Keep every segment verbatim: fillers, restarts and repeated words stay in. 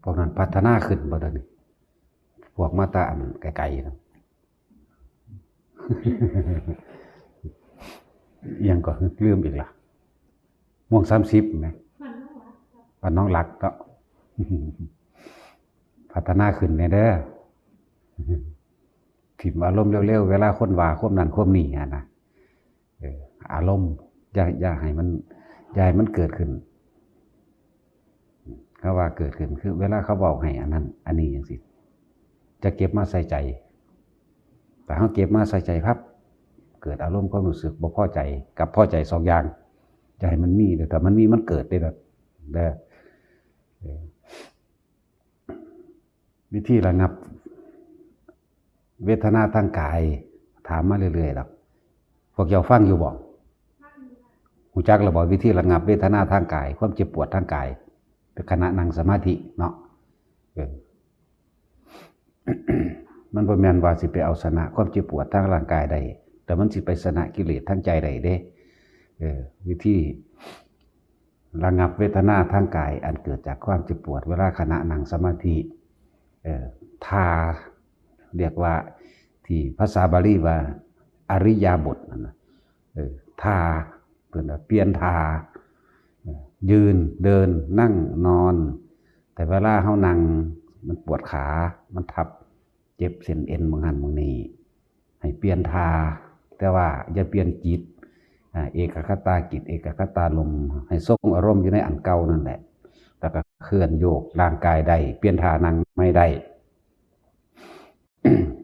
พวกนั้นพัฒนาขึ้นบ่เดี๋ยวนี้ พวกมาแต่อันไกลๆนะ อิหยังก็ลืมอีกละ ม่วงสามสิบไหม บ้านหนองหลักเนาะ พัฒนาขึ้นแน่เด้อ ถิ่มอารมณ์เร็วๆ เวลาคนว่าความนั้นความนี้หั้นนะ เออ อารมณ์ อย่า อย่าให้มัน อย่าให้มันเกิดขึ้น เขาว่าเกิดขึ้นคือ เวลาเขาเว้าให้อันนั้น อันนี้จังซี้ จะเก็บมาใส่ใจ แต่เขาเก็บมาใส่ใจพับ เกิดอารมณ์ความรู้สึกบ่พอใจกับพอใจ สองอย่าง จะให้มันมี แต่ถ้ามันมีมันเกิดได้แบบ เด้อ เออ วิธีระงับ เวทนาทางกาย ถามมาเรื่อยๆดอก พวกเจ้าฟังอยู่บ่ ฮู้จักแล้วบ่ วิธีระงับเวทนาทางกาย ความเจ็บปวดทางกาย เป็นขณะนั่งสมาธิเนาะ เออ มันบ่แม่นว่าสิไปเอาชนะความเจ็บปวดทางร่างกายได้ แต่มันสิไปชนะกิเลสทางใจได้เด้ เออ วิธีระงับเวทนาทางกายอันเกิดจากความเจ็บปวดเวลาขณะนั่งสมาธิ เออ ท่า เรียกว่า ที่ภาษาบาลีว่า อิริยาบถนั่นนะ เออ ท่า เพิ่นว่าเปลี่ยนท่า เออ ยืน เดิน นั่ง นอน แต่เวลาเฮานั่ง มันปวดขา มันทับ เจ็บเส้นเอ็นหม่องหั้นหม่องนี้ ให้เปลี่ยนท่า แต่ว่าอย่าเปลี่ยนจิต อ่า เอกัคคตาจิต เอกัคคตารมณ์ ให้ทรงอารมณ์อยู่ในอันเก่านั่นแหละ แล้วก็เคลื่อนโยกร่างกายได้ เปลี่ยนท่านั่งใหม่ได้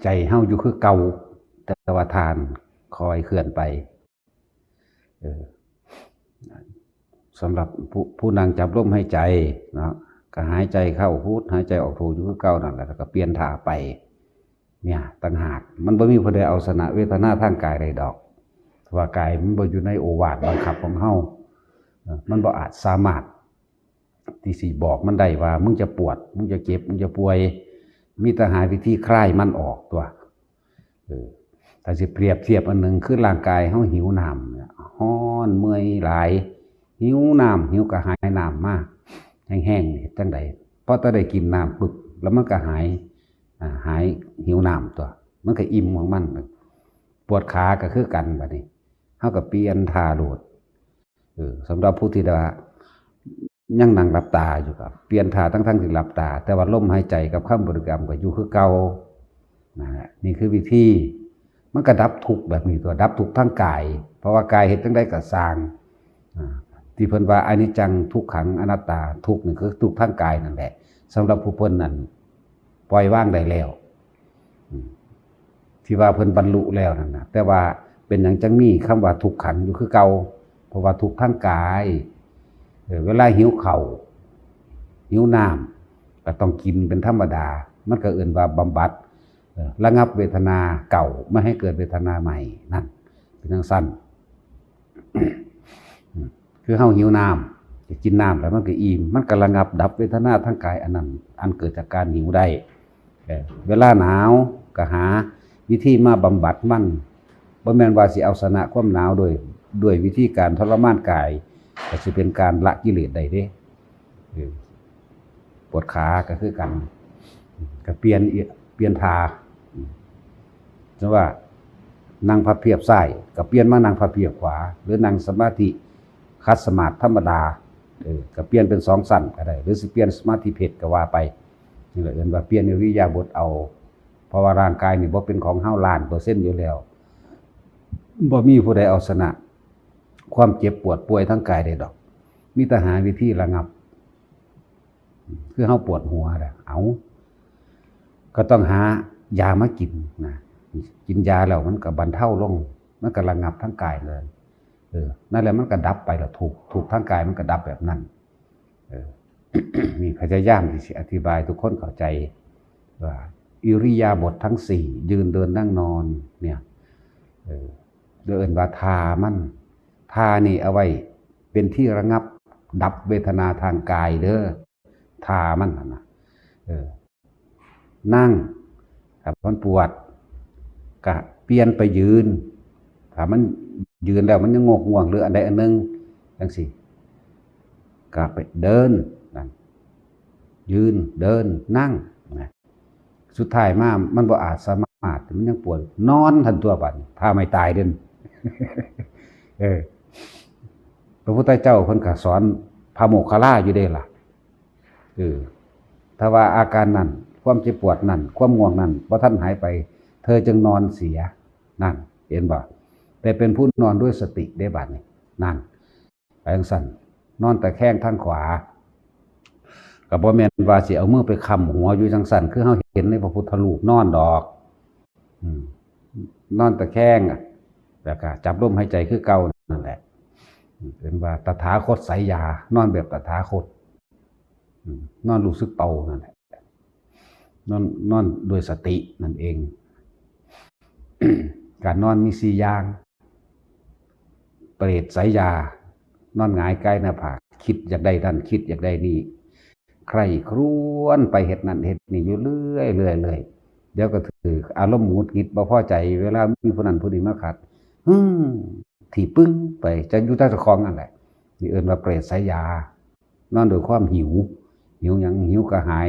ใจเฮาอยู่คือเก่า แต่ว่าท่าคอยเคลื่อนไป เออ สำหรับผู้ ผู้นั่งจับลมหายใจเนาะ ก็หายใจเข้าพุท หายใจออกโทอยู่คือเก่านั่นแหละ แล้วก็เปลี่ยนท่าไป เนี่ย ต่างหาก มันบ่มีผู้ใดเอาชนะเวทนาทางกายได้ดอก เพราะว่ากายมันบ่อยู่ในโอวาทบังคับของเฮา เออ มันบ่อาจสามารถที่สิบอกมันได้ว่า มึงจะปวด มึงจะเจ็บ มึงจะป่วย มีแต่หาวิธีคลายมันออกตัว เออ ถ้าสิเปรียบเทียบอันหนึ่งคือร่างกายเฮาหิวน้ำเนี่ย ฮ้อนเมื่อยหลาย หิวน้ำ หิวกระหายน้ำมา แห้งๆ เฮ็ดจั่งใด พอแต่ได้กินน้ำปุ๊บ แล้วมันก็หาย อ่า หายหิวน้ำตัว มันก็อิ่มของมัน ปวดขาก็คือกันบัดนี้ เฮาก็เปลี่ยนท่าโลด เออ สำหรับผู้ที่ว่ายังนั่งหลับตาอยู่ก็เปลี่ยนท่าทั้งๆที่หลับตา แต่ว่าลมหายใจกับคำบริกรรมก็อยู่คือเก่า นะฮะ นี่คือวิธี มันก็ดับทุกข์แบบนี้ตัว ดับทุกข์ทางกาย เพราะว่ากายเฮ็ดจั่งใดก็ซ่าง อ่า ที่เพิ่นว่าอนิจจังทุกขังอนัตตา ทุกข์นี่คือทุกข์ทางกายนั่นแหละ สำหรับผู้เพิ่นนั่นปล่อยวางได้แล้ว อืม ที่ว่าเพิ่นบรรลุแล้วนั่นนะ แต่ว่าเป็นหยังจั่งมีคำว่าทุกข์ขังอยู่คือเก่า เพราะว่าทุกข์ทางกาย เออ เวลาหิวข้าว หิวน้ำ ก็ต้องกินเป็นธรรมดา มันก็เอิ้นว่าบำบัด เออ ระงับเวทนาเก่า ไม่ให้เกิดเวทนาใหม่ นั่น เป็นจั่งซั้น คือเฮาหิวน้ำ จะกินน้ำแล้วมันก็อิ่ม มันก็ระงับดับเวทนาทางกายอันนั้น อันเกิดจากการหิวได้ เออ เวลาหนาวก็หาวิธีมาบำบัดมัน บ่แม่นว่าสิเอาชนะความหนาวโดย ด้วยวิธีการทรมานกาย ก็สิเป็นการละกิเลสได้เด้ เออ ปวดขาก็คือกัน ก็เปลี่ยนอีก เปลี่ยนท่า สมมุติว่านั่งพับเพียบซ้าย ก็เปลี่ยนมานั่งพับเพียบขวา หรือนั่งสมาธิขัดสมาธิธรรมดา เออ ก็เปลี่ยนเป็นสองชั้นก็ได้ หรือสิเปลี่ยนสมาธิเพชรก็ว่าไป นี่แหละเอิ้นว่าเปลี่ยนอิริยาบถเอา เพราะว่าร่างกายนี่บ่เป็นของเฮาล้านเปอร์เซ็นต์อยู่แล้ว บ่มีผู้ใดเอาชนะความเจ็บปวดป่วยทางกายได้ดอก มีแต่หาวิธีระงับ คือเฮาปวดหัวแหละ เอา ก็ต้องหายามากินนะ กินยาแล้วมันก็บรรเทาลง มันก็ระงับทางกายเลย เออ นั่นแหละมันก็ดับไปละ ทุกข์ ทุกข์ทางกายมันก็ดับแบบนั้น เออ นี่พยายามที่สิอธิบายทุกคนเข้าใจว่า อิริยาบถทั้งสี่ ยืนเดินนั่งนอนเนี่ย เออ เอิ้นว่าท่ามัน ท่านี่เอาไว้เป็นที่ระงับดับเวทนาทางกายเด้อ ท่ามันหั่นนะ เออ นั่ง ถ้ามันปวด ก็เปลี่ยนไปยืน ถ้ามันยืนแล้วมันยังงกง่วงหรืออันใดอันหนึ่งจั่งซี้ ก็ไปเดินนั่น ยืน เดิน นั่ง นะ สุดท้ายมามันบ่อาจสามารถ มันยังปวด นอนทันตัวบัดนี้ ถ้าไม่ตายเด่น เออ พระพุทธเจ้าเพิ่นก็สอนพระโมคคัลลาอยู่เด้ล่ะ เออ ถ้าว่าอาการนั้น ความเจ็บปวดนั้น ความง่วงนั้นบ่ทันหายไป เธอจงนอนเสีย นั่น เห็นบ่ แต่เป็นผู้นอนด้วยสติได้บัดนี้ นั่น ไปจั่งซั่น นอนตะแคงทางขวา ก็บ่แม่นว่าสิเอามือไปค้ำหัวอยู่จั่งซั่น คือเฮาเห็นในพระพุทธรูปนอนดอก อืม นอนตะแคงอะ แล้วก็จับลมหายใจคือเก่านั่นแหละ เป็นว่าตถาคตสายยา นอนแบบตถาคต อืม นอนรู้สึกโตนั่นแหละ นอน นอนด้วยสตินั่นเอง การนอนมีสี่อย่าง เปรตสายยา นอนหงายกายหน้าผาก คิดอยากได้นั่น คิดอยากได้นี่ ใคร่ครวญไปเฮ็ดนั่นเฮ็ดนี่อยู่เรื่อยๆ เรื่อยๆ เดี๋ยวก็ถืกอารมณ์หงุดหงิดบ่พอใจ เวลามีผู้นั้นผู้นี้มาขัด ฮึม ถีบปึ้งไป จะอยู่แต่เจ้าของนั่นแหละ นี่เอิ้นว่าเปรตสายยา นอนด้วยความหิว หิวหยัง หิวกระหาย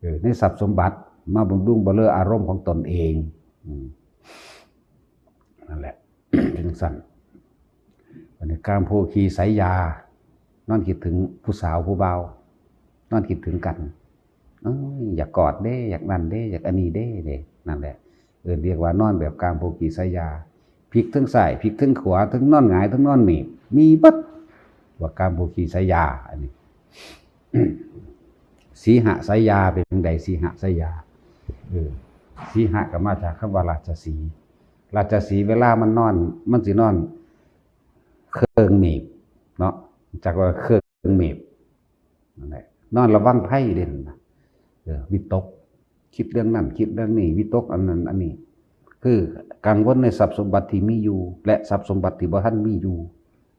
เออ ในทรัพย์สมบัติ มาบำรุงบำเรออารมณ์ของตนเอง อืม นั่นแหละ เป็นจั่งซั่น อันนี้กามโภคีสายยา นอนคิดถึงผู้สาวผู้บ่าว นอนคิดถึงกัน เอ้ย อยากกอดเด้ อยากนั่นเด้ อยากอันนี้เด้ เด้ นั่นแหละ เอิ้นเรียกว่านอนแบบกามโภคีสายยา พลิกทั้งซ้าย พลิกทั้งขวา ทั้งนอนหงาย ทั้งนอนหนีบ มีเบิด ว่ากามโภคีสายยา อันนี้ สีหสายยาเป็นจั่งใด สีหสายยา เออ สีหก็มาจากคำว่าราชสีห์ ราชสีห์เวลามันนอน มันสินอน เคิงหนีบ เนาะ จักว่าเคิงหนีบ นั่นแหละ นอนระวังภัยเด่นนะ เออ วิตก คิดเรื่องนั้น คิดเรื่องนี้ วิตกอันนั้นอันนี้ คือกังวลในทรัพย์สมบัติที่มีอยู่ และทรัพย์สมบัติที่บ่ทันมีอยู่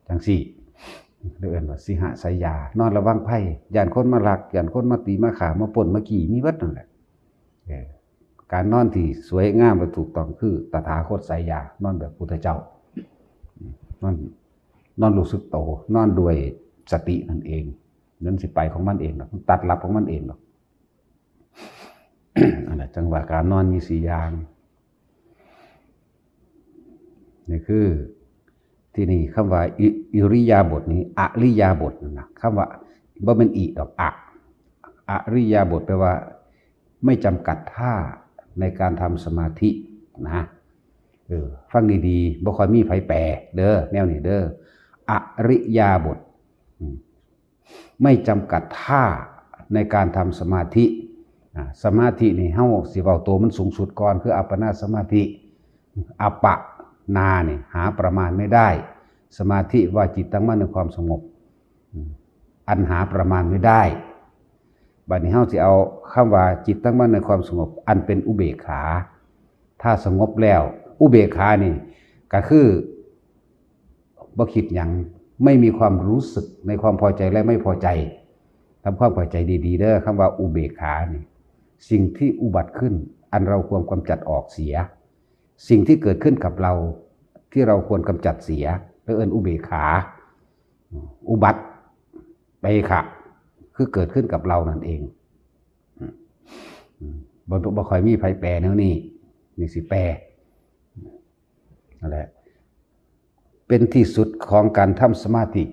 จั่งซี้ เรียกว่าสีหสายยา นอนระวังภัย ย้านคนมาลัก ย้านคนมาตีมาฆ่า มาปล้นมาจี้ มีเบิดนั่นแหละ เออ การนอนที่สวยงามและถูกต้องคือตถาคตสายยา นอนแบบพุทธเจ้า นอน นอนรู้สึกโต นอนด้วยสตินั่นเอง มันสิไปของมันเองดอก มันตัดหลับของมันเองดอก อันนั้นจั่งว่าการนอนมีสี่อย่าง นี่คือ ที่นี่คำว่าอิ อิริยาบถนี้ อริยาบถนั่นนะ คำว่า บ่แม่นอิดอก อะ อริยาบถแปลว่า ไม่จำกัดท่าในการทำสมาธินะ เออ ฟังดีๆ บ่ค่อยมีไผแปลเด้อ แนวนี้เด้อ อริยาบถ อืม ไม่จำกัดท่าในการทำสมาธิ อ่า สมาธินี่เฮาสิเว้าตัวมันสูงสุดก่อน คืออัปปนาสมาธิ อัปปะนานี่หาประมาณไม่ได้ สมาธิว่าจิตตั้งมั่นในความสงบ อืม อันหาประมาณไม่ได้ บัดนี้เฮาสิเอาคำว่าจิตตั้งมั่นในความสงบ อันเป็นอุเบกขา ถ้าสงบแล้ว อุเบกขานี่ก็คือ บ่คิดหยัง ไม่มีความรู้สึกในความพอใจและไม่พอใจ ทำความเข้าใจดีๆ เด้อ คำว่าอุเบกขานี่ สิ่งที่อุบัติขึ้น อันเราควรกำจัดออกเสีย สิ่งที่เกิดขึ้นกับเรา ที่เราควรกำจัดเสีย เรียกเอิ้นอุเบกขา อุบัติ เปขะ คือเกิดขึ้นกับเรานั่นเอง อืม อืม บ่ บ่ค่อยมีไผแปลแนวนี้ นี่สิแปล นั่นแหละ เป็นที่สุดของการทำสมาธิ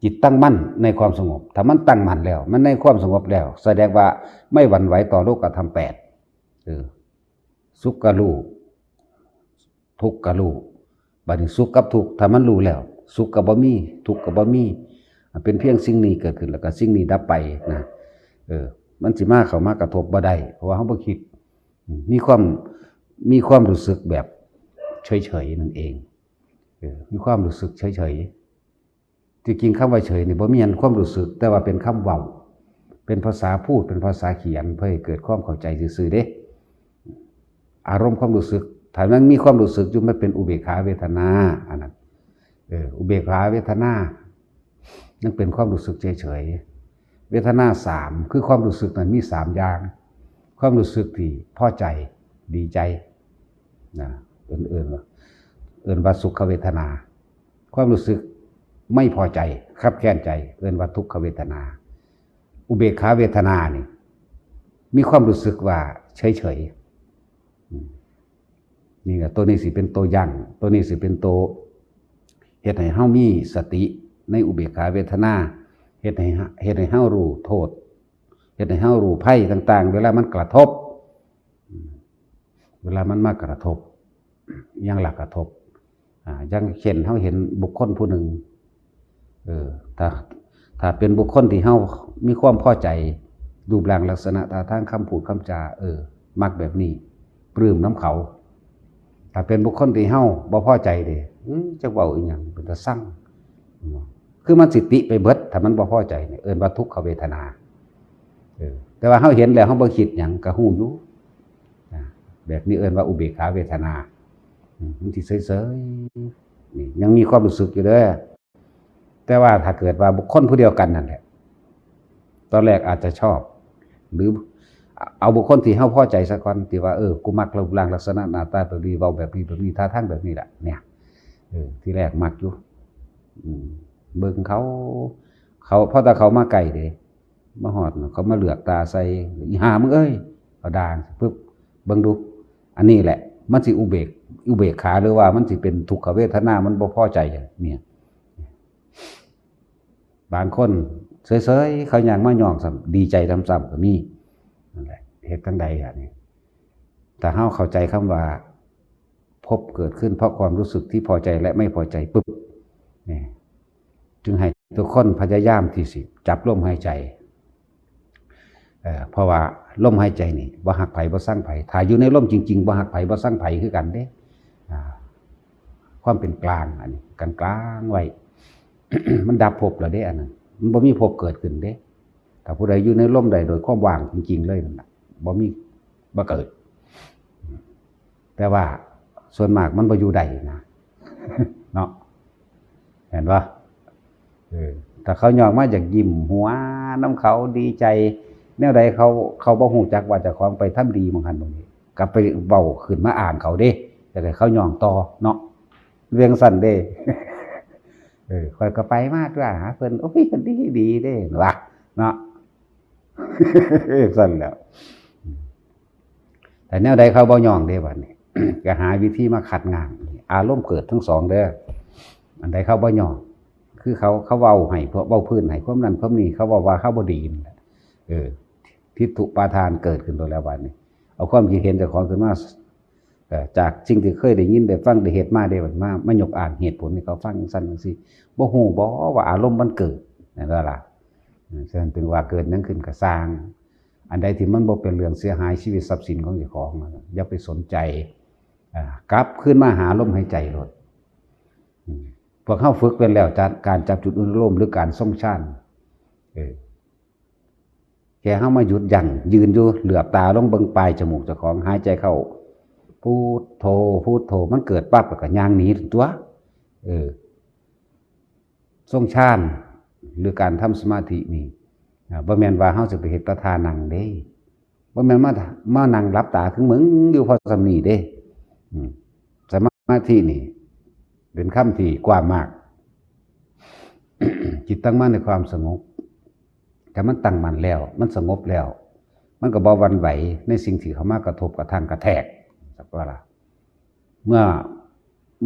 จิตตั้งมั่นในความสงบ ถ้ามันตั้งมั่นแล้ว มันในความสงบแล้ว แสดงว่าไม่หวั่นไหวต่อโลกธรรมแปด เออ สุขก็รู้ ทุกข์ก็รู้ บัดนี้สุขกับทุกข์ ถ้ามันรู้แล้ว สุขก็บ่มี ทุกข์ก็บ่มี เป็นเพียงสิ่งนี้เกิดขึ้น แล้วก็สิ่งนี้ดับไปนะ เออ มันสิมาเข้ามากระทบบ่ได้ เพราะว่าเฮาบ่คิด อืม มีความ มีความรู้สึกแบบเฉยๆ นั่นเอง เออ มีความรู้สึกเฉยๆ ที่จริงคำว่าเฉยนี่บ่มีหยัง ความรู้สึก แต่ว่าเป็นคำเว้า เป็นภาษาพูด เป็นภาษาเขียน เพื่อให้เกิดความเข้าใจซื่อๆ เด้ อารมณ์ความรู้สึก ถ้ามันมีความรู้สึกอยู่ มันเป็นอุเบกขาเวทนา อันนั้น เออ อุเบกขาเวทนา นั่นเป็นความรู้สึกเฉยๆ เวทนาสาม คือความรู้สึกนั้นมีสามอย่าง ความรู้สึกที่พอใจ ดีใจ นะ เอิ้น เอิ้นว่า เอิ้นว่าสุขเวทนา ความรู้สึกไม่พอใจ คับแค้นใจ เอิ้นว่าทุกขเวทนา อุเบกขาเวทนานี่ มีความรู้สึกว่าเฉยๆ อืม นี่แหละ ตัวนี้สิเป็นตัวยั้ง ตัวนี้สิเป็นตัวเฮ็ดให้เฮามีสติในอุเบกขาเวทนา เฮ็ดให้เฮา เฮ็ดให้เฮารู้โทษ เฮ็ดให้เฮารู้ภัยต่างๆ เวลามันกระทบ อืม เวลามันมากระทบ ยังหลักกระทบ อ่า อย่างเช่น เฮาเห็นบุคคลผู้หนึ่ง เออ ถ้า ถ้าเป็นบุคคลที่เฮามีความพอใจ รูปร่างลักษณะท่าทางคำพูดคำจา เออ มักแบบนี้ ปลื้มนำเขา ถ้าเป็นบุคคลที่เฮาบ่พอใจเด้ อือ จักเว้าอีหยัง เป็นตาซัง คือมันสิติไปเบิด ถ้ามันบ่พอใจเนี่ย เอิ้นว่าทุกขเวทนา เออ แต่ว่าเฮาเห็นแล้วเฮาบ่คิดหยัง ก็ฮู้อยู่ อ่า แบบนี้เอิ้นว่าอุเบกขาเวทนา อืม มันสิเฉยๆ นี่ยังมีความรู้สึกอยู่เด้อ แต่ว่าถ้าเกิดว่าบุคคลผู้เดียวกันนั่นแหละ ตอนแรกอาจจะชอบ หรือเอาบุคคลที่เฮาพอใจซะก่อน ที่ว่า เออ กูมักรูปร่างลักษณะหน้าตาแบบนี้ เว้าแบบนี้ แบบนี้ ท่าทางแบบนี้แหละ เนี่ย เออ ทีแรกมักอยู่ อืม เบิ่งเขา เขา พอแต่เขามาใกล้เด้ มาฮอด เขามาเหลือกตาใส่ "อีห่ามึงเอ้ย" เขาด่าปุ๊บ เบิ่งดู อันนี้แหละ มันสิอุเบก อุเบกขา หรือว่ามันสิเป็นทุกขเวทนา มันบ่พอใจอะ เนี่ย บางคนเฉยๆ เขาย่างมาย่องซ้ำ ดีใจซ้ำๆ ก็มี นั่นแหละ เฮ็ดจั่งใดอะนี่ ถ้าเฮาเข้าใจคำว่า ภพเกิดขึ้นเพราะความรู้สึกที่พอใจและไม่พอใจปุ๊บ นี่ จึงให้ทุกคนพยายามที่สิจับลมหายใจ เอ่อ เพราะว่าลมหายใจนี่บ่ฮักไผบ่ซังไผ ถ้าอยู่ในลมจริงๆ บ่ฮักไผบ่ซังไผคือกันเด้ อ่า ความเป็นกลาง อันนี้ กลางๆ ไว้ มันดับภพแล้วเด้ อันนั้น มันบ่มีภพเกิดขึ้นเด้ ถ้าผู้ใดอยู่ในลมได้โดยความว่างจริงๆ เลยนั่นน่ะ บ่มี บ่เกิด แต่ว่าส่วนมากมันบ่อยู่ได้นะ เนาะ เห็นปะ เออ ถ้าเขาย่องมาอยากยิ้มหัวนำเขาดีใจ แนวใดเขา เขาบ่ฮู้จักว่าเจ้าของไปทำดีหม่องหั้นหม่องนี้ กลับไปเว้าขึ้นมาอ้างเขาเด้ แต่เขาย่องต่อเนาะ เรื่องสั้นเด้ เออ ข้อยก็ไปมาตัวหาเพิ่น โอ้ย เพิ่นดีดีเด้ ว่า เนาะ เรื่องสั้นแหล้ว แต่แนวใดเขาบ่ย่องเด้บัดนี้ ก็หาวิธีมาคัดง้าง อารมณ์เกิดทั้งสองเด้อ อันใดเขาบ่ย่อง คือเขา เขาเว้าให้ พวกเว้าพื้นให้ ความนั้นความนี้ เขาเว้าว่าเขาบ่ดีนั่นแหละ เออ ทิฏฐุปาทานเกิดขึ้นโดยแล้วบัดนี้ เอาความคิดเห็นเจ้าของขึ้นมา เอ่อ จากสิ่งที่เคยได้ยินได้ฟังได้เฮ็ดมาได้บัดมา มายกอ้างเหตุผลให้เขาฟังจั่งซั้นจั่งซี้ บ่ฮู้บ่ว่าอารมณ์มันเกิด นั่นล่ะ ฉะนั้นจึงว่าเกิดหยังขึ้นก็ซ่าง อันใดที่มันบ่เป็นเรื่องเสียหายชีวิตทรัพย์สินของเจ้าของ อย่าไปสนใจ อ่า กลับคืนมาหาลมหายใจโลด อืม พวกเฮาฝึกเป็นแล้ว จากการจับจุดอนุโลมหรือการทรงฌาน เออ แค่เฮามาหยุดยั้งยืนอยู่ เหลือบตาลงเบิ่งปลายจมูกเจ้าของ หายใจเข้า พุทโธ พุทโธ มันเกิดปั๊บแล้วก็ย่างหนีตั๊ว เออ ทรงฌาน หรือการทำสมาธินี่ อ่า บ่แม่นว่าเฮาสิไปเฮ็ดแต่ท่านั่งเด้ บ่แม่นมา มานั่งหลับตาคือมึงอยู่พอส่ำนี้เด้ อืม สมาธินี่ เป็นคำที่กว้างมาก จิตตั้งมั่นในความสงบ ถ้ามันตั้งมั่นแล้ว มันสงบแล้ว มันก็บ่หวั่นไหวในสิ่งที่เข้ามากระทบกระทั่งกระแทก สักว่าล่ะ เมื่อ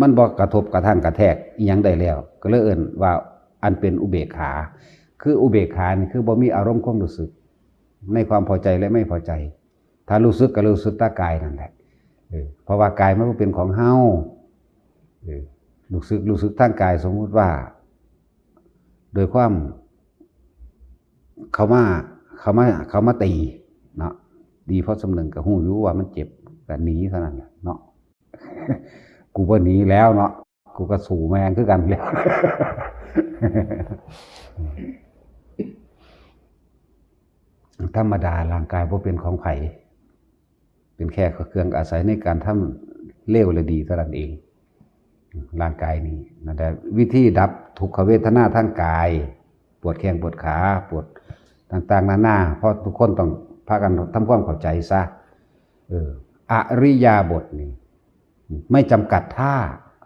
มันบ่กระทบกระทั่งกระแทกอิหยังได้แล้ว ก็เลยเอิ้นว่าอันเป็นอุเบกขา คืออุเบกขานี่คือบ่มีอารมณ์ความรู้สึก ในความพอใจและไม่พอใจ ถ้ารู้สึกก็รู้สึกแต่กายนั่นแหละ เออ เพราะว่ากายมันบ่เป็นของเฮา เออ รู้สึก รู้สึกทางกาย สมมุติว่า โดยความ เขามา เขามา เขามาตีเนาะ ตีพอส่ำหนึ่งก็ฮู้อยู่ว่ามันเจ็บ ก็หนีเท่านั้นแหละเนาะ กูบ่หนีแล้วเนาะ กูก็สู้แม่งคือกันแหล้ว ธรรมดาร่างกายบ่เป็นของไผ เป็นแค่เครื่องอาศัยในการทำเลวและดีเท่านั้นเอง ร่างกายนี่นั่นแหละ วิธีดับทุกขเวทนาทางกาย ปวดแข้งปวดขา ปวดต่างๆ นานา เพราะทุกคนต้องพากันทำความเข้าใจซะ เออ อริยาบถนี่ ไม่จำกัดท่า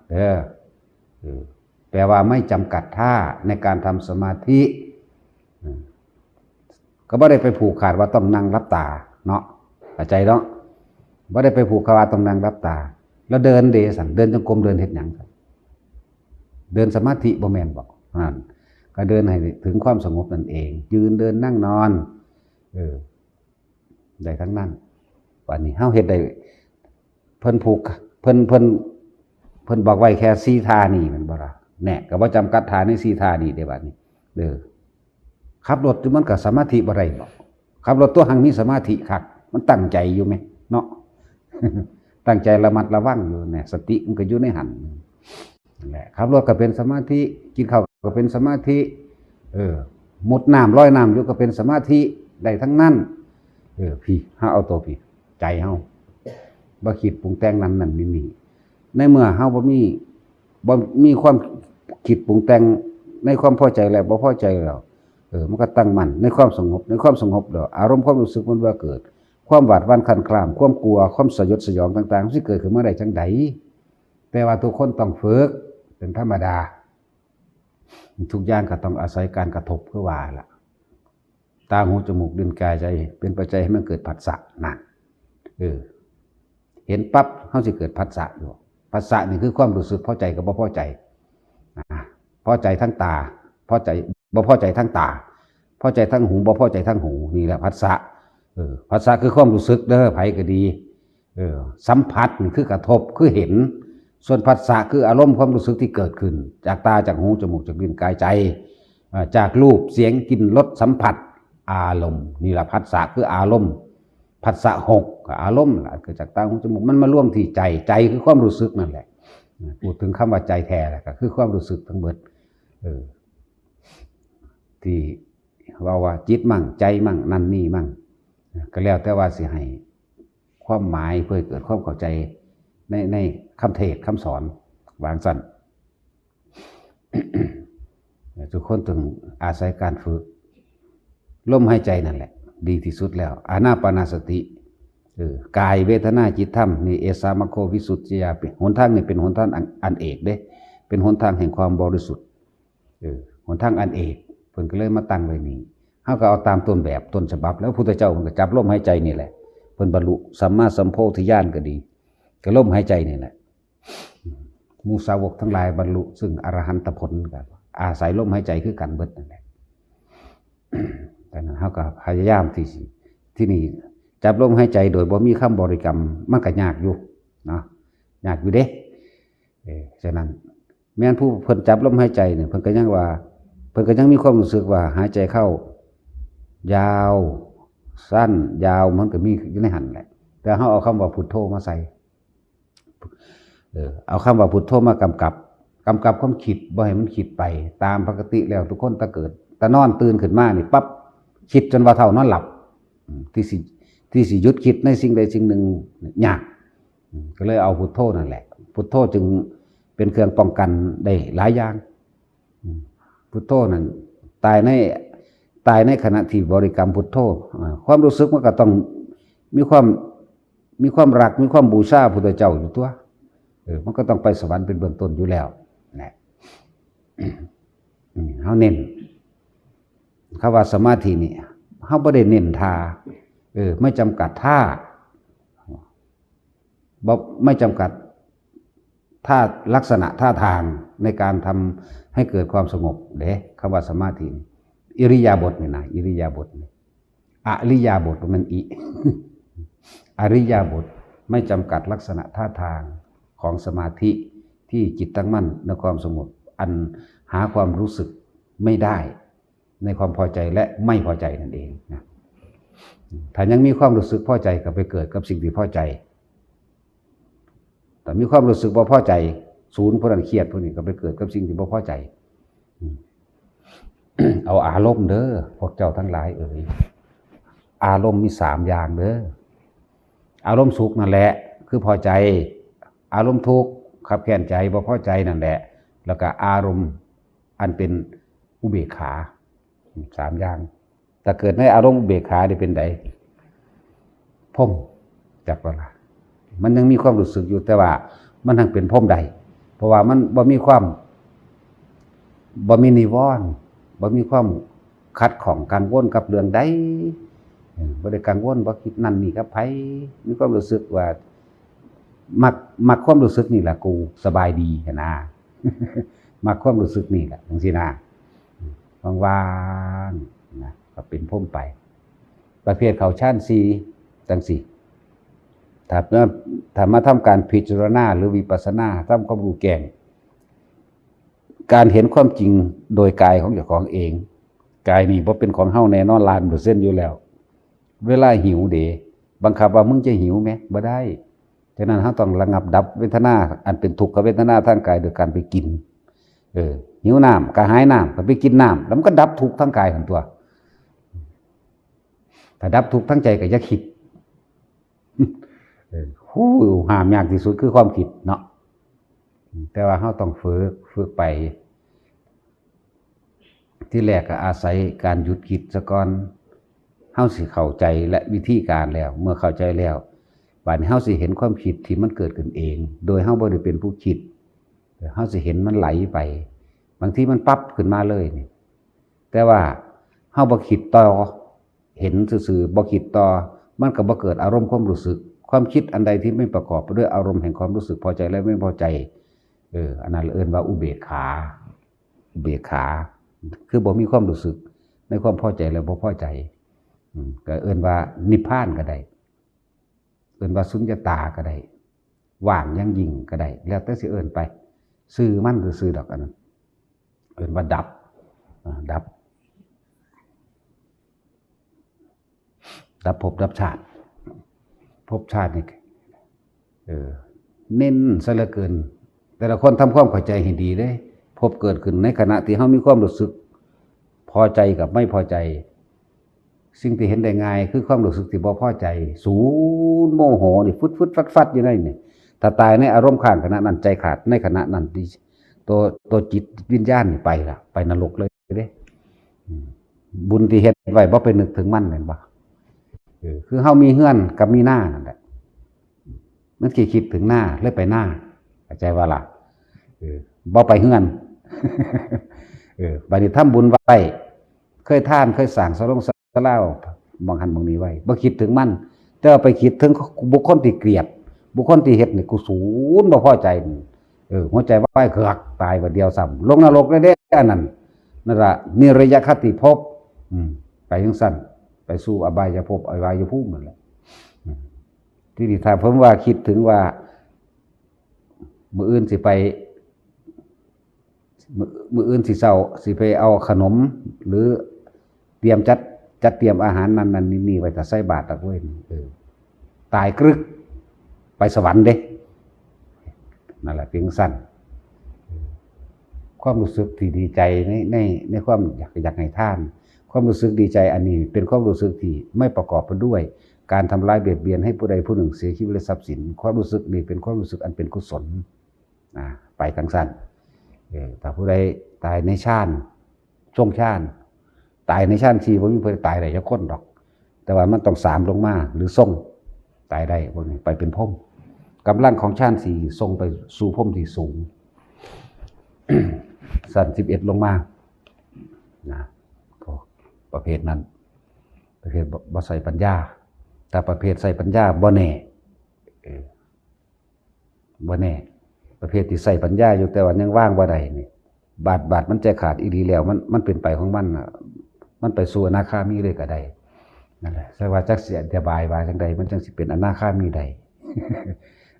เด้อ เออ แปลว่าไม่จำกัดท่าในการทำสมาธิ อืม ก ก็บ่ได้ไปผูกขาดว่าต้องนั่งหลับตาเนาะ เข้าใจเนาะ บ่ได้ไปผูกขาดว่าต้องนั่งหลับตา แล้วเดินเด้ซั่น เดินจงกรม เดินเฮ็ดหยังซั่น เดินสมาธิบ่แม่นบ่ นั่น ก็เดินให้ถึงความสงบนั่นเอง ยืนเดินนั่งนอน เออ ได้ทั้งนั้น บัดนี้เฮาเฮ็ดได้ เพิ่นผูก เพิ่น เพิ่น เพิ่นบอกไว้แค่สี่ท่านี่แม่นบ่ล่ะ แน่ ก็บ่จำกัดท่าในสี่ท่านี่เด้บัดนี้ เด้อ ขับรถอยู่มันก็สมาธิบ่ได้บ่ ขับรถตัวหังมีสมาธิคัก มันตั้งใจอยู่แหมเนาะ ตั้งใจระมัดระวังอยู่แหม สติมันก็อยู่ในหั้น นั่นแหละ ขับรถก็เป็นสมาธิ กินข้าวก็เป็นสมาธิ เออ มุดน้ำลอยน้ำอยู่ก็เป็นสมาธิ ได้ทั้งนั้น เออ พี้ เฮาเอาตัวพี้ ใจเฮา บ่คิดปรุงแต่งนั่นนั่นนี่นี่ ในเมื่อเฮาบ่มี บ่มีความคิดปรุงแต่งในความพอใจและบ่พอใจแล้ว เออ มันก็ตั้งมั่นในความสงบ ในความสงบแล้ว อารมณ์ความรู้สึกมันบ่เกิด ความหวาดหวั่นคลานคลาม ความกลัว ความสยดสยองต่างๆ มันสิเกิดขึ้นมาได้จั่งใด แต่ว่าทุกคนต้องฝึก เป็นธรรมดา ทุกอย่างก็ต้องอาศัยการกระทบ คือว่าล่ะ ตา หู จมูก ลิ้น กาย ใจ เป็นปัจจัยให้มันเกิดผัสสะ นั่น เออ เห็นปั๊บ เฮาสิเกิดผัสสะอยู่ ผัสสะนี่คือความรู้สึกพอใจกับบ่พอใจ อ่า พอใจทางตา พอใจ บ่พอใจทางตา พอใจทางหู บ่พอใจทางหู นี่แหละผัสสะ เออ ผัสสะคือความรู้สึกเด้อ ไผก็ดี เออ สัมผัสนี่คือกระทบ คือเห็น ส่วนผัสสะคืออารมณ์ความรู้สึกที่เกิดขึ้น จากตา จากหู จมูก จากลิ้น กาย ใจ อ่า จากรูป เสียง กลิ่น รส สัมผัส อารมณ์ นี่แหละผัสสะคืออารมณ์ ผัสสะหกก็อารมณ์ล่ะ เกิดจากตา หู จมูก มันมารวมที่ใจ ใจคือความรู้สึกนั่นแหละ พูดถึงคำว่าใจแท้แล้วก็คือความรู้สึกทั้งเบิด เออ ที่เว้าว่าจิตมั่ง ใจมั่ง นั่นนี่มั่ง ก็แล้วแต่ว่าสิให้ความหมายเพื่อให้เกิดความเข้าใจใน ในคำเทศน์คำสอน ว่าซั่น ทุกคนต้องอาศัยการฝึก ลมหายใจนั่นแหละ ดีที่สุดแล้ว อานาปานสติ เออ กาย เวทนา จิต ธรรม นี่ เอสสามัคโควิสุทธิยา เป็นหนทางนี่เป็นหนทางอัน อันเอกเด้ เป็นหนทางแห่งความบริสุทธิ์ เออ หนทางอันเอก เพิ่นก็เลยมาตั้งไว้นี่ เฮาก็เอาตามต้นแบบต้นฉบับ แล้วพระพุทธเจ้าเพิ่นก็จับลมหายใจนี่แหละ เพิ่นบรรลุสัมมาสัมโพธิญาณก็ดี ก็ลมหายใจนี่แหละ หมู่สาวกทั้งหลายบรรลุซึ่งอรหันตผลก็อาศัยลมหายใจคือกันเบิดนั่นแหละ ดังนั้นเฮาก็พยายามที่สิ ที่นี่จับลมหายใจโดยบ่มีคำบริกรรม มันก็ยากอยู่เนาะ ยากอยู่เด้ เออ ฉะนั้น แม้นผู้เพิ่นจับลมหายใจเนี่ย เพิ่นก็ยังว่า เพิ่นก็ยังมีความรู้สึกว่าหายใจเข้า ยาว สั้น ยาว มันก็มีอยู่ในหั้นแหละ แต่เฮาเอาคำว่าพุทโธมาใส่ เออ เอาคำว่าพุทโธมากำกับ กำกับความคิด บ่ให้มันคิดไป ตามปกติแล้วทุกคนตะเกิด ตะนอนตื่นขึ้นมานี่ปั๊บ คิดจนว่าเท่านอนหลับ อืม ที่สิ ที่สิหยุดคิดในสิ่งใดสิ่งหนึ่งยาก อืม ก็เลยเอาพุทโธนั่นแหละ พุทโธจึงเป็นเครื่องป้องกันได้หลายอย่าง อืม พุทโธนั่น ตายใน ตายในขณะที่บริกรรมพุทโธ อ่า ความรู้สึกมันก็ต้องมีความ มีความรัก มีความบูชาพุทธเจ้าอยู่ตัว เออ มันก็ต้องไปสวรรค์เป็นเบื้องต้นอยู่แล้ว นะ อืม เฮาเน้น คำว่าสมาธินี่ เฮาบ่ได้เน้นท่า เออ ไม่จำกัดท่า บ่ ไม่จำกัดท่า ลักษณะท่าทางในการทำให้เกิดความสงบเด้ คำว่าสมาธินี่ อิริยาบถนี่นะ อิริยาบถนี่ อริยาบถ มันอิ อริยาบถ ไม่จำกัดลักษณะท่าทางของสมาธิที่จิตตั้งมั่นในความสงบ อันหาความรู้สึกไม่ได้ในความพอใจและไม่พอใจนั่นเองนะ ถ้ายังมีความรู้สึกพอใจก็ไปเกิดกับสิ่งที่พอใจ แต่มีความรู้สึกบ่พอใจ ศูนย์ ผู้นั้นเครียด ผู้นี้ก็ไปเกิดกับสิ่งที่บ่พอใจ อืม เอาอารมณ์เด้อ พวกเจ้าทั้งหลายเอ๋ย อารมณ์มีสามอย่างเด้อ อารมณ์สุขนั่นแหละ คือพอใจ อารมณ์ทุกข์ คับแค้นใจ บ่พอใจนั่นแหละ แล้วก็อารมณ์อันเป็นอุเบกขา สามอย่าง ถ้าเกิดในอารมณ์อุเบกขานี่เป็นได พรหม จักว่าล่ะ มันยังมีความรู้สึกอยู่ แต่ว่ามันทั้งเป็นพรหมได้ เพราะว่ามันบ่มีความ บ่มีนิวรณ์ บ่มีความ ขัดข้องกังวลกับเรื่องใด เออ บ่ได้กังวล บ่คิดนั่นนี่กับไผ มีความรู้สึกว่า มัก มักความรู้สึกนี่แหละ กูสบายดีหั้นนะ มักความรู้สึกนี่แหละ จังซี้นะ ว่างๆ นะ ก็เป็นพรหมไป ประเภทเข้าฌานสี่ จังซี้ ถ้า ถ้ามาทำการพิจารณาหรือวิปัสสนา ทำความรู้แจ้ง การเห็นความจริงโดยกายของเจ้าของเอง กายนี่บ่เป็นของเฮาแน่นอน ล้านเปอร์เซ็นต์ อยู่แล้ว เวลาหิวเด้ บังคับว่ามึงจะหิวแหม บ่ได้ ฉะนั้นเฮาต้องระงับดับเวทนา อันเป็นทุกขเวทนาทางกายโดยการไปกิน เออ หิวน้ำ กระหายน้ำ ก็ไปกินน้ำ แล้วมันก็ดับทุกข์ทางกายหั้นตั่ว ถ้าดับทุกข์ทางใจก็อย่าคิด เออ ฮู้ ห้ามยากที่สุดคือความคิดเนาะ แต่ว่าเฮาต้องฝึก ฝึกไป ที่แรกก็อาศัยการหยุดคิดซะก่อน เฮาสิเข้าใจและวิธีการแล้ว เมื่อเข้าใจแล้ว บาดนี้เฮาสิเห็นความคิดที่มันเกิดขึ้นเอง โดยเฮาบ่ได้เป็นผู้คิด เฮาสิเห็นมันไหลไป บางทีมันปั๊บขึ้นมาเลยนี่ แต่ว่าเฮาบ่คิดต่อ เห็นซื่อๆ บ่คิดต่อ มันก็บ่เกิดอารมณ์ความรู้สึก ความคิดอันใดที่ไม่ประกอบไปด้วยอารมณ์แห่งความรู้สึกพอใจและไม่พอใจ เออ อันนั้นเอิ้นว่าอุเบกขา อุเบกขา คือบ่มีความรู้สึกในความพอใจและบ่พอใจ อืม ก็เอิ้นว่านิพพานก็ได้ เอิ้นว่าสุญญตาก็ได้ ว่างอย่างยิ่งก็ได้ แล้วแต่สิเอิ้นไป ชื่อมันซื่อๆ ดอกอันนั้น เอิ้นว่าดับ อ่า ดับ ดับภพดับชาติ ภพชาตินี่ เออ เน้นซะเหลือเกิน แต่ละคนทำความเข้าใจให้ดีเด้ ภพเกิดขึ้นในขณะที่เฮามีความรู้สึก พอใจกับไม่พอใจ สิ่งที่เห็นได้ง่ายคือความรู้สึกที่บ่พอใจ ศูนย์โมโหนี่ ฟึดๆ ฟัดๆ อยู่ในนี่ ถ้าตายในอารมณ์ค้างขณะนั้น ใจขาดในขณะนั้น ที่ ตัว ตัวจิตวิญญาณนี่ไปละ ไปนรกเลยเด้ อืม บุญที่เฮ็ดไว้บ่ไปนึกถึงมันแม่นบ่ เออ คือเฮามีเฮือนกับมีนานั่นแหละ มันสิคิดถึงนา เลยไปนา เข้าใจบ่ล่ะ เออ บ่ไปเฮือน เออ บัดนี้ทำบุญไว้ เคยทาน เคยสร้างศาลงศาลา หม่องหั้นหม่องนี้ไว้ บ่คิดถึงมัน แต่ว่าไปคิดถึงบุคคลที่เกลียด บุคคลที่เฮ็ดนี่กุศลบ่พอใจนี่ เออ หัวใจวายเคือก ตายบัดเดียวซ้ำ ลงนรกเลยเด้ อันนั้น นั่นล่ะ นิรยคติภพ อืม ไปจังซั่น ไปสู่อบายภพ อบายภูมินั่นแหละ อืม ทีนี้ถ้าผมว่าคิดถึงว่า มื้ออื่นสิไป มื้อ มื้ออื่นสิเช้า สิไปเอาขนม หรือเตรียมจัด จัดเตรียมอาหารนั่นนั่นนี่นี่ไว้ถ้าใส่บาตรตะเวน เออ ตายกรึก ไปสวรรค์เด้ นั่นแหละ เพียงสั้น ความรู้สึกที่ดีใจใน ใน ในความอยาก อยากให้ทาน ความรู้สึกดีใจอันนี้เป็นความรู้สึกที่ไม่ประกอบไปด้วยการทำร้ายเบียดเบียนให้ผู้ใดผู้หนึ่งเสียชีวิตและทรัพย์สิน ความรู้สึกนี้เป็นความรู้สึกอันเป็นกุศล นะ ไปจังซั่น เออ ถ้าผู้ใดตายในฌาน ทรงฌาน ตายในฌานสี่ บ่มีผู้ใดตายได้จักคนดอก แต่ว่ามันต้องสามลงมา หรือทรง ตายได้พวกนี้ ไปเป็นพรหม กำลังของฌานสี่ทรงไปสู่พรหมที่สูง ชั้นสิบเอ็ดลงมา นะ พวกประเภทนั้น ประเภทบ่ บ่ใส่ปัญญา แต่ประเภทใส่ปัญญาบ่แน่ เออ บ่แน่ ประเภทที่ใส่ปัญญาอยู่แต่ว่ายังวางบ่ได้นี่ บาด บาดมันใจขาดอีหลีแล้ว มัน มันเป็นไปของมันน่ะ มันไปสู่อนาคามีเลยก็ได้ นั่นแหละ แต่ว่าจักสิอธิบายว่าจั่งใด มันจั่งสิเป็นอนาคามีได้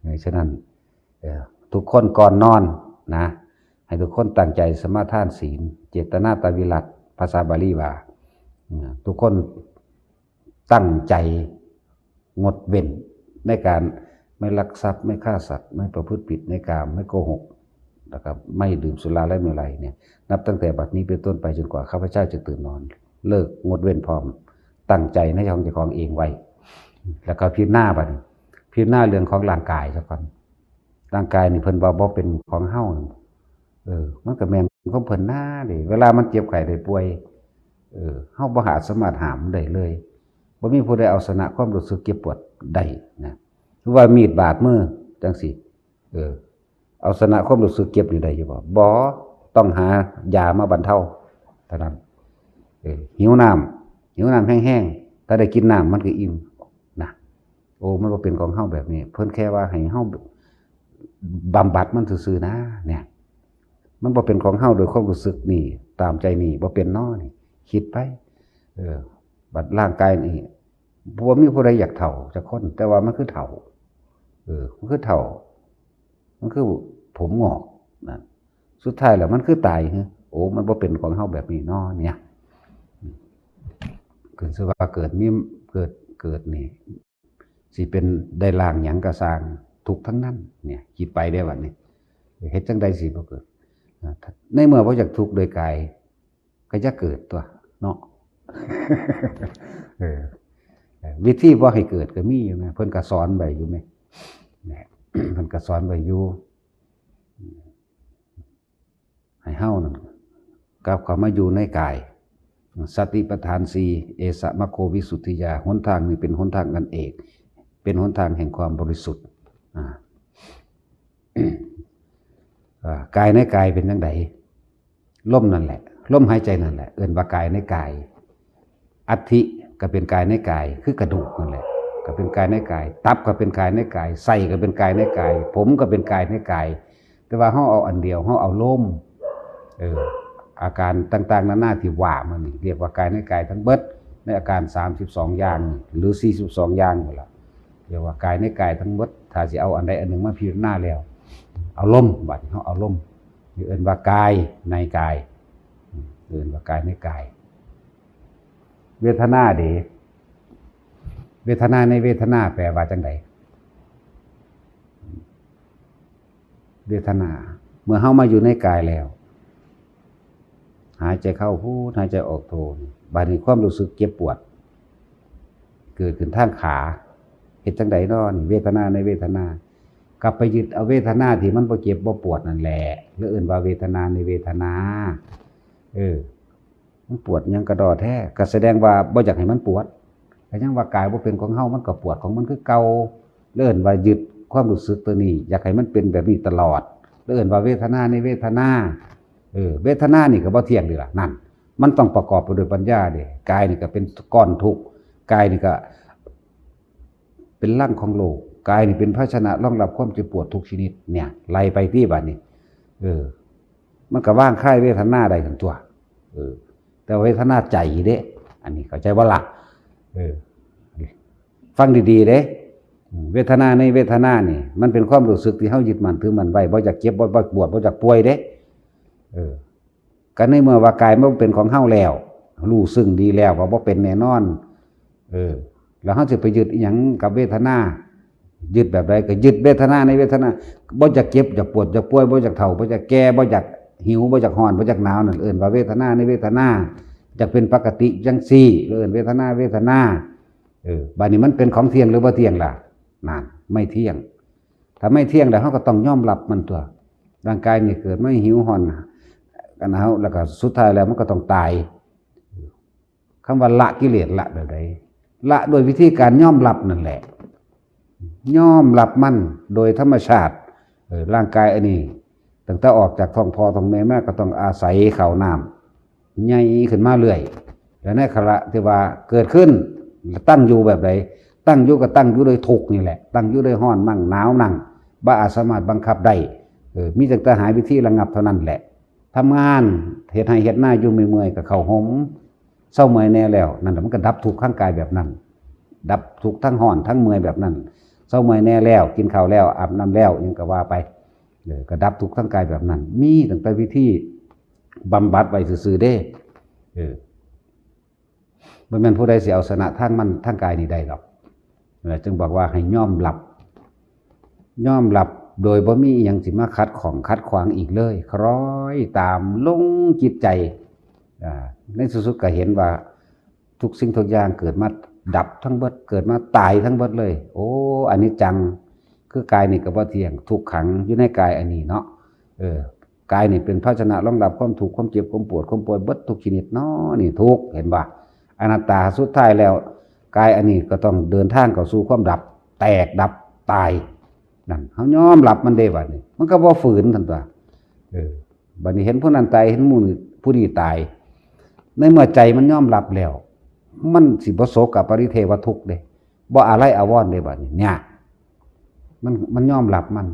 เออ ฉะนั้น เออ ทุกคนก่อนนอนนะ ให้ทุกคนตั้งใจสมาทานศีล เจตนาตวิรัต ภาษาบาลีว่า เออ ทุกคนตั้งใจงดเว้นในการไม่ลักทรัพย์ ไม่ฆ่าสัตว์ ไม่ประพฤติผิดในกาม ไม่โกหก แล้วก็ไม่ดื่มสุราและเมรัยเนี่ย นับตั้งแต่บัดนี้เป็นต้นไปจนกว่าข้าพเจ้าจะตื่นนอน เลิกงดเว้นพร้อม ตั้งใจในของเจ้าของเองไว้ แล้วก็พิจารณาบัดนี้ พิจารณาเรื่องของร่างกายซะก่อน ร่างกายนี่เพิ่นว่าบ่เป็นของเฮา เออ มันก็แม่นของเพิ่นนาเด้ เวลามันเจ็บไข้ได้ป่วย เออ เฮาบ่อาจสามารถห้ามมันได้เลย บ่มีผู้ใดเอาชนะความรู้สึกเจ็บปวดได้นะ คือว่ามีดบาดมือจั่งซี้ เออ เอาชนะความรู้สึกเจ็บนี่ได้อยู่บ่ บ่ ต้องหายามาบรรเทาเท่านั้น เออ หิวน้ำ หิวน้ำแฮงๆ ถ้าได้กินน้ำมันก็อิ่มนะ โอ้ มันบ่เป็นของเฮาแบบนี้ เพิ่นแค่ว่าให้เฮาบำบัดมันซื่อๆนะ เนี่ย มันบ่เป็นของเฮาโดยความรู้สึกนี่ ตามใจนี่ บ่เป็นน้อนี่ คิดไป เออ บัดร่างกายนี่ บ่มีผู้ใดอยากเฒ่าจักคน แต่ว่ามันคือเฒ่า เออ มันคือเฒ่า มันคือผมงอกนะ สุดท้ายแล้วมันคือตาย โอ้ มันบ่เป็นของเฮาแบบนี้น้อเนี่ย ขึ้นชื่อว่าเกิดมี เกิด เกิดนี่ สิเป็นได้ร่างหยังก็ซ่าง ทุกข์ทั้งนั้น เนี่ย คิดไปได้บัดนี้ เฮ็ดจั่งใดสิบ่เกิด ในเมื่อบ่อยากทุกข์โดยกาย ก็อย่าเกิดตัวเนาะ เออ วิธีบ่ให้เกิดก็มีอยู่นะ เพิ่นก็สอนไว้อยู่แหม เนี่ย เพิ่นก็สอนไว้อยู่ ให้เฮานั่นกลับเข้ามาอยู่ในกาย สติปัฏฐานสี่ เอสะมัคโควิสุทธิยา หนทางนี้เป็นหนทางอันเอก เป็นหนทางแห่งความบริสุทธิ์ อ่า อ่า กายในกายเป็นจั่งใด ลมนั่นแหละ ลมหายใจนั่นแหละ เอิ้นว่ากายในกาย อัฐิก็เป็นกายในกาย คือกระดูกนั่นแหละ ก็เป็นกายในกาย ตับก็เป็นกายในกาย ไส้ก็เป็นกายในกาย ผมก็เป็นกายในกาย แต่ว่าเฮาเอาอันเดียว เฮาเอาลม เออ อาการต่างๆนานาที่ว่ามานี่ เรียกว่ากายในกายทั้งเบิด ในอาการสามสิบสองอย่างนี่ หรือสี่สิบสองอย่างนั่นล่ะ เรียกว่ากายในกายทั้งเบิด ถ้าสิเอาอันใดอันหนึ่งมาพิจารณาแล้ว เอาลม บัดนี้เฮาเอาลม เอิ้นว่ากายในกาย เอิ้นว่ากายในกาย เวทนาเด้ เวทนาในเวทนาแปลว่าจั่งใด เวทนา เมื่อเฮามาอยู่ในกายแล้ว หายใจเข้าพูด หายใจออกโท บัดนี้ความรู้สึกเจ็บปวด เกิดขึ้นทางขา เฮ็ดจั่งใดน้อนี่ เวทนาในเวทนา กลับไปยึดเอาเวทนาที่มันบ่เจ็บบ่ปวดนั่นแหละ แล้วเอิ้นว่าเวทนาในเวทนา เออ มันปวดหยังกะด้อแท้ ก็แสดงว่าบ่อยากให้มันปวด ก็ยังว่ากายบ่เป็นของเฮา มันก็ปวดของมันคือเก่า แล้วเอิ้นว่ายึดความรู้สึกตัวนี้ อยากให้มันเป็นแบบนี้ตลอด แล้วเอิ้นว่าเวทนาในเวทนา เออ เวทนานี่ก็บ่เที่ยงนี่ล่ะ นั่น มันต้องประกอบไปด้วยปัญญาเด้ กายนี่ก็เป็นก้อนทุกข์ กายนี่ก็เป็นรังของโรค กายนี่เป็นภาชนะรองรับความเจ็บปวดทุกชนิด เนี่ย ไล่ไปที่บัดนี้ เออ มันก็วางคลายเวทนาได้ทั้งตัว เออ แต่เวทนาใจเด้ อันนี้เข้าใจบ่ล่ะ เออ ฟังดีๆเด้ อืม เวทนาในเวทนานี่ มันเป็นความรู้สึกที่เฮายึดมั่นถือมั่นไว้ บ่อยากเจ็บ บ่อยากปวด บ่อยากป่วยเด้ เออ ก็ในเมื่อว่ากายมันเป็นของเฮาแล้ว รู้ซึ่งดีแล้วว่าบ่เป็นแน่นอน เออ แล้วเฮาสิไปยึดอิหยังกับเวทนา ยึดแบบใดก็ยึดเวทนาในเวทนา บ่อยากเจ็บ อยากปวด อยากป่วย บ่อยากเฒ่า บ่อยากแก่ บ่อยากหิว บ่อยากร้อน บ่อยากหนาว นั่นเอิ้นว่าเวทนาในเวทนา อยากเป็นปกติจั่งซี้ เอิ้นเวทนา เวทนา เออ บัดนี้มันเป็นของเที่ยงหรือบ่เที่ยงล่ะ นั่น ไม่เที่ยง ถ้าไม่เที่ยงแล้วเฮาก็ต้องยอมรับมันตัว ร่างกายนี่เกิดมาหิวร้อน กันหนาว แล้วก็สุดท้ายแล้วมันก็ต้องตาย คำว่าละกิเลสละแบบใด ละด้วยวิธีการยอมรับนั่นแหละ ยอมรับมันโดยธรรมชาติ เออ ร่างกายอันนี้ ตั้งแต่ออกจากท้องพ่อท้องแม่มาก็ต้องอาศัยข้าวน้ำ ใหญ่ขึ้นมาเรื่อย แล้วในขณะที่ว่าเกิดขึ้น ตั้งอยู่แบบใด ตั้งอยู่ก็ตั้งอยู่โดยทุกข์นี่แหละ ตั้งอยู่โดยร้อนมั่งหนาวมั่ง บ่อาจสามารถบังคับได้ เออ มีตั้งแต่หาวิธีระงับเท่านั้นแหละ ทำงาน เฮ็ดไร่เฮ็ดนาอยู่เมื่อยๆก็เข้าโฮม เซาเมื่อยแน่แล้ว นั่นแหละมันก็ดับทุกข์ทางกายแบบนั้น ดับทุกข์ทั้งร้อนทั้งเมื่อยแบบนั้น เซาเมื่อยแน่แล้ว กินข้าวแล้ว อาบน้ำแล้ว หยังก็ว่าไป เออ ก็ดับทุกข์ทางกายแบบนั้น มีตั้งแต่วิธีบำบัดไว้ซื่อๆเด้ เออ บ่แม่นผู้ใดสิเอาชนะทางมัน ทางกายนี่ได้ดอก นั่นแหละจึงบอกว่าให้ยอมรับ ยอมรับโดยบ่มีอิหยังสิมาขัดข้องขัดขวางอีกเลย คล้อยตามลงจิตใจ อ่า ในที่สุดก็เห็นว่าทุกสิ่งทุกอย่างเกิดมาดับทั้งเบิด เกิดมาตายทั้งเบิดเลย โอ้ อนิจจัง คือกายนี่ก็บ่เที่ยง ทุกขังอยู่ในกายอันนี้เนาะ เออ กายนี่เป็นภาชนะรองรับความทุกข์ ความเจ็บ ความปวด ความป่วย เบิดทุกชนิดเนาะ นี่ทุกข์ เห็นบ่ อนัตตา สุดท้ายแล้ว กายอันนี้ก็ต้องเดินทางเข้าสู่ความดับ แตกดับตาย นั่น เฮายอมรับมันเด้บัดนี้ มันก็บ่ฝืนซั่นตั๊ว เออ บัดนี้เห็นผู้นั้นตาย เห็นหมู่นี้ ผู้นี้ตาย ในเมื่อใจมันยอมรับแล้ว มันสิบ่โศกปริเทวทุกข์เด้ บ่อาลัยอาวรณ์เด้บัดนี้ เนี่ย มัน มันยอมรับมัน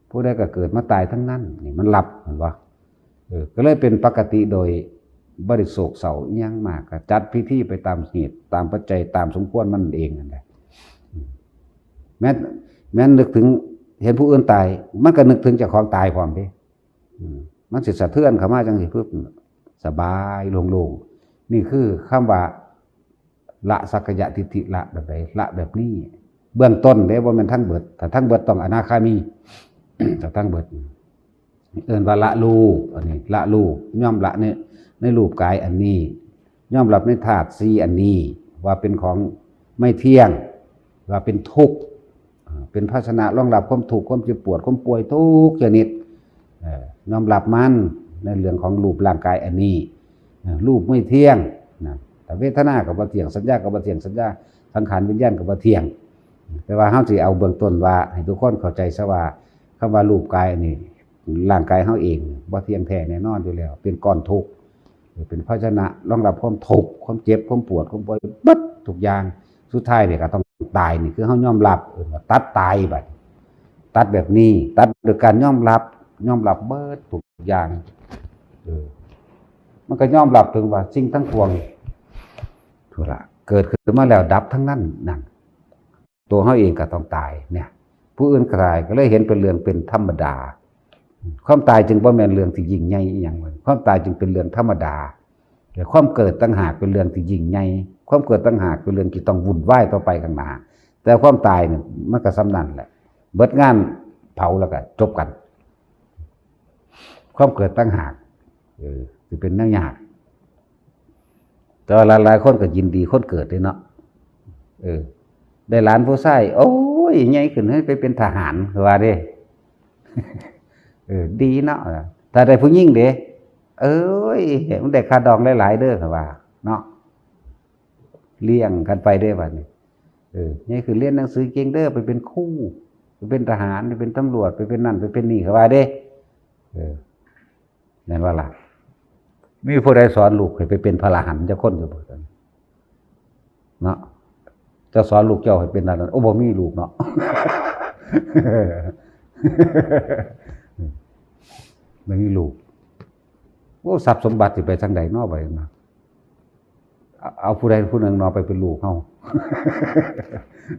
ผู้ใดก็เกิดมาตายทั้งนั้น นี่มันรับ เห็นบ่ เออ ก็เลยเป็นปกติโดยบ่ได้โศกเศร้าอิหยังมาก ก็จัดพิธีไปตามเหตุ ตามปัจจัย ตามสมควรมันเองนั่นแหละ อืม แม้น แม้นนึกถึง เห็นผู้อื่นตาย มันก็นึกถึงเจ้าของตายพร้อมเด้ อืม มันสิสะเทือนเข้ามาจังซี่ ปึ๊บ สบายโล่งๆ นี่คือคำว่า ละสักกายทิฏฐิ ละแบบใด ละแบบนี้ เบื้องต้นเด้ บ่แม่นทั้งเบิด ถ้าทั้งเบิดต้องอนาคามี ถ้าทั้งเบิด เอิ้นว่าละรูป อันนี้ ละรูป ยอมละใน ในรูปกายอันนี้ ยอมรับในธาตุสี่อันนี้ ว่าเป็นของไม่เที่ยง ว่าเป็นทุกข์ อ่า เป็นภาชนะรองรับความทุกข์ ความเจ็บปวด ความป่วยทุกชนิด เอ่อ ยอมรับมันในเรื่องของรูปร่างกายอันนี้ เอ่อ รูปไม่เที่ยงนะ แต่เวทนาก็บ่เที่ยง สัญญาก็บ่เที่ยง สัญญา สังขาร วิญญาณก็บ่เที่ยง แต่ว่าเฮาสิเอาเบื้องต้นว่าให้ทุกคนเข้าใจซะว่า คำว่ารูปกายอันนี้ ร่างกายเฮาเองบ่เที่ยงแท้แน่นอนอยู่แล้ว เป็นก้อนทุกข์ เป็นภาชนะรองรับความทุกข์ ความเจ็บ ความปวด ความป่วย เบิดทุกอย่าง สุดท้ายเนี่ยก็ต้องตาย นี่คือเฮายอมรับ เอิ้นว่าตัดตายบัด ตัดแบบนี้ ตัดโดยการยอมรับ ยอมรับเบิดทุกอย่าง เออ มันก็ยอมรับถึงว่าสิ่งทั้งปวง ทุละ เกิดขึ้นมาแล้วดับทั้งนั้น นั่น ตัวเฮาเองก็ต้องตาย เนี่ย ผู้อื่นก็ตาย ก็เลยเห็นเป็นเรื่องเป็นธรรมดา ความตายจึงบ่แม่นเรื่องที่ยิ่งใหญ่อิหยังเลย ความตายจึงเป็นเรื่องธรรมดา แต่ความเกิดต่างหากเป็นเรื่องที่ยิ่งใหญ่ ความเกิดต่างหากเป็นเรื่องที่ต้องวุ่นวายต่อไปข้างหน้า แต่ความตายเนี่ยมันก็ส่ำนั้นแหละ เบิดงานเผาแล้วก็จบกัน ความเกิดต่างหาก เออ สิเป็นแนวยาก แต่ว่าหลายๆคนก็ยินดีคนเกิดเด้เนาะ เออ ได้หลานผู้ชาย โอ้ย ใหญ่ขึ้นให้ไปเป็นทหาร ว่าเด้ เออ ดีเนาะ ถ้าได้ผู้หญิงเด้ เอ้ย มันได้ค่าดองหลายๆเด้อ ว่า เนาะ เลี้ยงกันไปเด้บัดนี้ เออ ใหญ่ขึ้นเรียนหนังสือเก่งเด้อ ไปเป็นครู ไปเป็นทหาร ไปเป็นตำรวจ ไปเป็นนั่น ไปเป็นนี่ เขาว่าเด้ เออ แม่นบ่ล่ะ มีผู้ใดสอนลูกให้ไปเป็นพระอรหันต์จักคนอยู่บ่ เนาะ เจ้าสอนลูกเจ้าให้เป็นนั่น โอ้ บ่มีลูกเนาะ บ่มีลูก โอ้ ทรัพย์สมบัติสิไปทางใดเนาะ บัดนี้นะ เอา เอาผู้ใดผู้หนึ่งเนาะ ไปเป็นลูกเฮา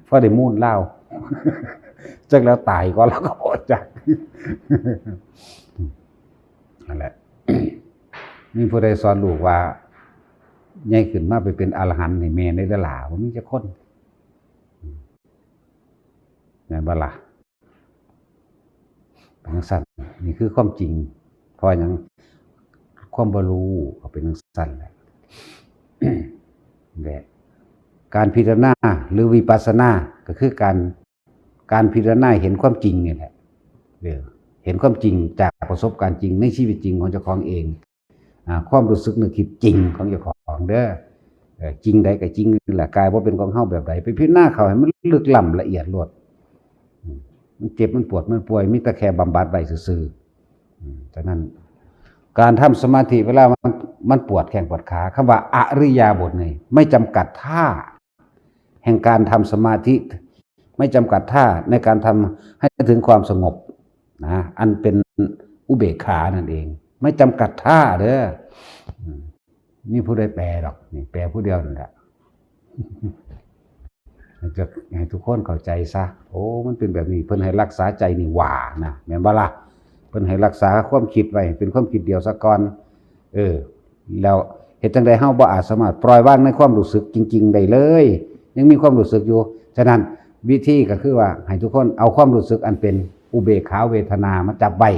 พอได้มูลลาว จักแล้วตายก่อนแล้วก็บ่จัก นั่นแหละ มีผู้ใดสอนลูกว่า ใหญ่ขึ้นมาไปเป็นอรหันต์ให้แม่ได้เด้อหล่า บ่มีจักคน แม่นบ่ล่ะ เป็นจั่งซั้น นี่คือความจริง เพราะหยัง ความบ่รู้ก็เป็นจั่งซั้นแหละ และการพิจารณาหรือวิปัสสนาก็คือการ การพิจารณาเห็นความจริงนี่แหละ เออ เห็นความจริงจากประสบการณ์จริงในชีวิตจริงของเจ้าของเอง อ่า ความรู้สึกนึกคิดจริงของเจ้าของเด้อ เออ จริงใดก็จริงนี่แหละ กายบ่เป็นของเฮาแบบใด ไปพิจารณาเข้าให้มันลึกล้ำละเอียดโลด อืม มันเจ็บมันปวดมันป่วย มีแต่แค่บำบัดไว้ซื่อๆ อืม ฉะนั้น การทำสมาธิเวลามัน มันปวดแข้งปวดขา คำว่าอริยาบถนี่ไม่จำกัดท่า แห่งการทำสมาธิ ไม่จำกัดท่าในการทำให้ถึงความสงบนะ อันเป็นอุเบกขานั่นเอง ไม่จำกัดท่าเด้อ อืม มีผู้ใดแปลดอก นี่แปลผู้เดียวนั่นแหละ จะให้ทุกคนเข้าใจซะ โอ้ มันเป็นแบบนี้ เพิ่นให้รักษาใจนี่หว่านะ แม่นบ่ล่ะ เพิ่นให้รักษาความคิดไว้ เป็นความคิดเดียวซะก่อน เออ แล้วเฮ็ดจั่งใดเฮาบ่อาจสามารถปล่อยวางในความรู้สึกจริงๆได้เลย ยังมีความรู้สึกอยู่ ฉะนั้นวิธีก็คือว่าให้ทุกคนเอาความรู้สึกอันเป็นอุเบกขาเวทนามาจับไว้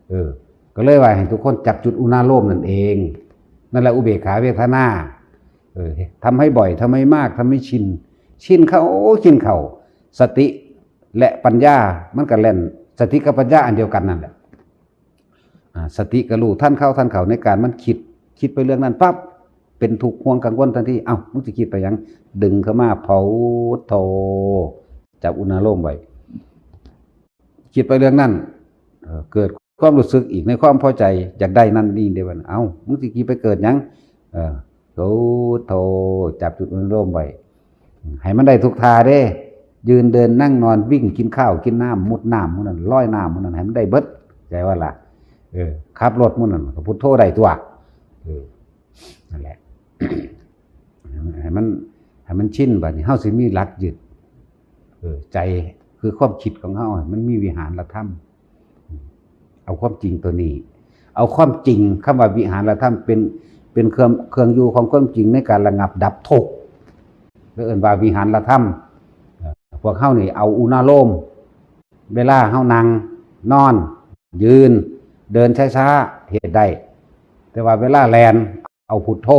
เออ ก็เลยว่าให้ทุกคนจับจุดอุณาโลมนั่นเอง นั่นแหละอุเบกขาเวทนา เออ ทำให้บ่อย ทำให้มาก ทำให้ชิน ชินเข้า ชินเข้า สติและปัญญามันก็แล่น สติกับปัญญาอันเดียวกันนั่นแหละ อ่า สติก็รู้ทันเข้าทันเข้าในการมันคิด คิดไปเรื่องนั้นปั๊บ เป็นทุกข์ห่วงกังวลทันที เอ้า มึงสิคิดไปหยัง ดึงเข้ามา พุทโธ จับอุณาโลมไว้ คิดไปเรื่องนั้น เอ่อ เกิดความรู้สึกอีกในความพอใจ อยากได้นั่นนี่เด้บัดนี้ เอ้า มึงสิคิดไปเกิดหยัง เออ พุทโธ จับจุดอนุโลมไว้ ให้มันได้ทุกท่าเด้ ยืนเดินนั่งนอนวิ่งกินข้าวกินน้ำมุดน้ำหมู่นั้นลอยน้ำหมู่นั้นให้มันได้เบิด ใจว่าล่ะ เออ ขับรถหมู่นั้นก็พุทโธได้ตัว เออ นั่นแหละ ให้มันให้มันชินบัดนี้เฮาสิมีหลักยึด เออ ใจคือความคิดของเฮาให้มันมีวิหารธรรม เอาความจริงตัวนี้ เอาความจริง คำว่าวิหารธรรมเป็นเป็นเครื่องเครื่องอยู่ของความจริงในการระงับดับทุกข์ เรียกว่าวิหารธรรม เอ่อ พวกเฮานี่เอาอนุโลม เวลาเฮานั่งนอน ยืน เดินช้าๆ เฮ็ดได้ แต่ว่าเวลาแล่นเอาพุทโธ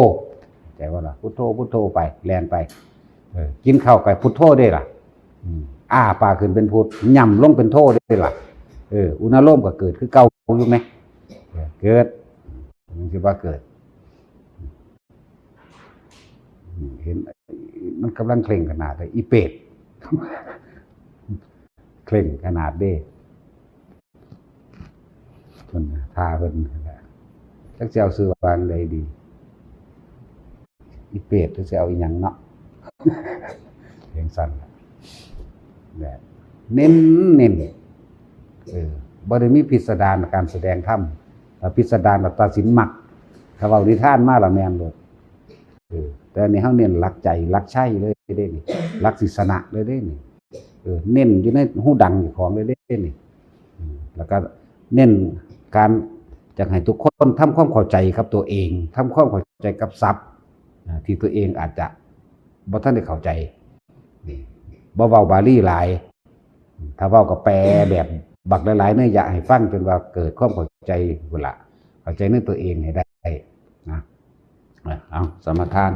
ใจว่าล่ะ พุทโธพุทโธไปแล่นไป เออ กินข้าวก็พุทโธเด้ล่ะ อืม อ้าปากขึ้นเป็นพุท ย่ำลงเป็นโธเด้ล่ะ เออ อนุโลมก็เกิดคือเก่าอยู่ไหม เออ เกิด มันคือว่าเกิด เห็น มันกำลังเคร่งขนาดเลย อีเปรต เคร่งขนาดเด้ เพิ่นท่าเพิ่นนั่นแหละ จักสิเอาชื่อว่าจั่งใดดี อีเปรต จักสิเอาอีหยังเนาะ เพียงสั้นแหละ เน้นเน้น เออ บ่ได้มีพิสดารการแสดงธรรม ถ้าพิสดารก็ตัดสินมัก ถ้าเว้านิทานมาละแม่นโลด เออ แต่อันนี้เฮาเน้นหลักใจ หลักชัยเลยเด้นี่ หลักสิชนะเลยเด้นี่ เออ เน้นอยู่ในฮูดังเจ้าของเลยเด้นี่ อืม แล้วก็เน้นการอยากให้ทุกคนทำความเข้าใจกับตัวเอง ทำความเข้าใจกับศัพท์ อ่า ที่ตัวเองอาจจะบ่ทันได้เข้าใจ นี่ บ่เว้าบาลีหลาย ถ้าเว้าก็แปลแบบบักหลายๆ นัยยะให้ฟังจนว่าเกิดความเข้าใจพุ้นละ เข้าใจในตัวเองให้ได้นะ เอาสมาทาน